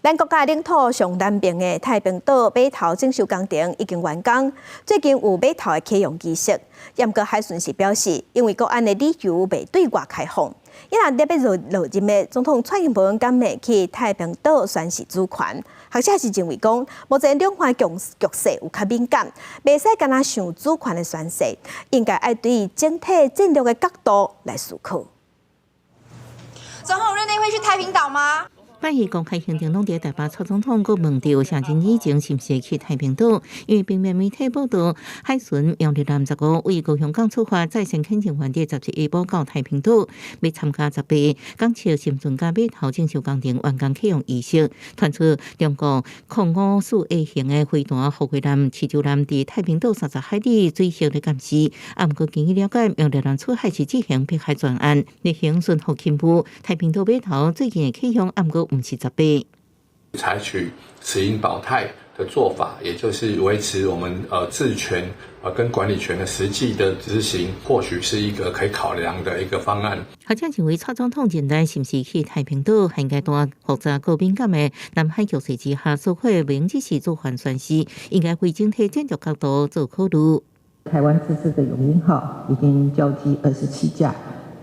咱國家領土上南邊的太平島碼頭整修工程已經完工，最近有碼頭的啟用儀式。毋過海巡署表示，因為國安的理由袂對外開放。伊若欲落落任的總統蔡英文敢會去太平島宣示主權？學者是認為講，目前兩岸局局勢有較敏感，袂使干焦想主權的宣示，應該愛對整體戰略的角度來思考。總統任內會去太平島嗎？拜二公開行程攏佇台北，蔡總統閣問著卸任以前是毋是會去太平島？因為平面媒體報道，海巡苗栗艦15為高雄港出發，載先遣人員佇17下晡到太平島，欲參加18港式深圳港碼頭整修工程完工啟用儀式，傳出中國05-4A 型的飛彈護衛艦池州艦佇太平島30海里水域咧監視。啊，毋過根據了解，苗栗艦出海是執行迫海專案，例行巡護勤務。太平島碼頭最近的啟用，啊，毋過毋是18。採取持盈保泰的做法，也就是維持我們治權跟管理權的實際的執行，或許是一個可以考量的一個方案。學者認為，蔡總統任內是毋是去太平島，還應該在複雜閣敏感的南海局勢之下，做法袂只是主權宣示，應該為整體戰略角度做考慮。台灣自製的勇鷹號已經交機27架，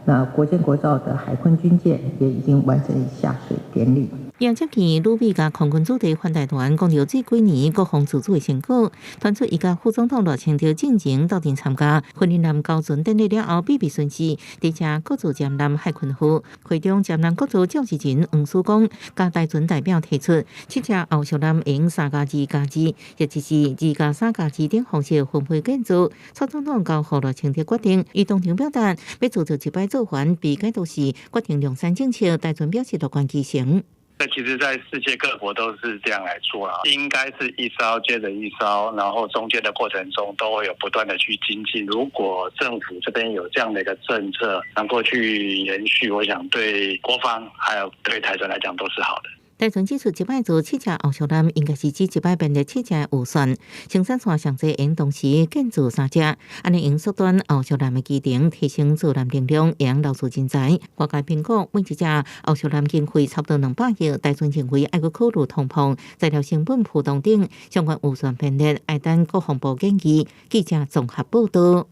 那國建國造的海鯤軍艦也已經完成下水典禮。也接見旅美佮空軍子弟范大團講著這幾年國防自主的成果，傳出伊佮副總統賴清德進前鬥陣參加訓練艦交船典禮了後，秘密巡視，佇遮國造艦艦海鯤號。會中艦艦國造召集人黃思光佮台船代表提出，七隻後續艦用3+2+2，也就是2加3加2等方式分配建造。蔡總統交予賴清德決定，伊當場表達欲做著一擺做還被解讀是決定量產政策，台船表示樂觀其成。那其實，在世界各國都是這樣來做啦，應該是一艘接着一艘，然後中間的過程中都會有不斷的去精進。如果政府這邊有這樣的一個政策，能夠去延續，我想對國防還有對台船來講都是好的。台船指出，這擺做七隻後續艦，應該是指這擺編列七隻預算，生產線上濟會同時建造三隻，按呢會縮短後續艦的期程，提升造艦能量，會用留住人才。外界評估每一隻後續艦經費差不多200億，台船認為愛閣考慮通膨、材料成本浮動等相關預算編列，愛等國防部建議。記者綜合報道。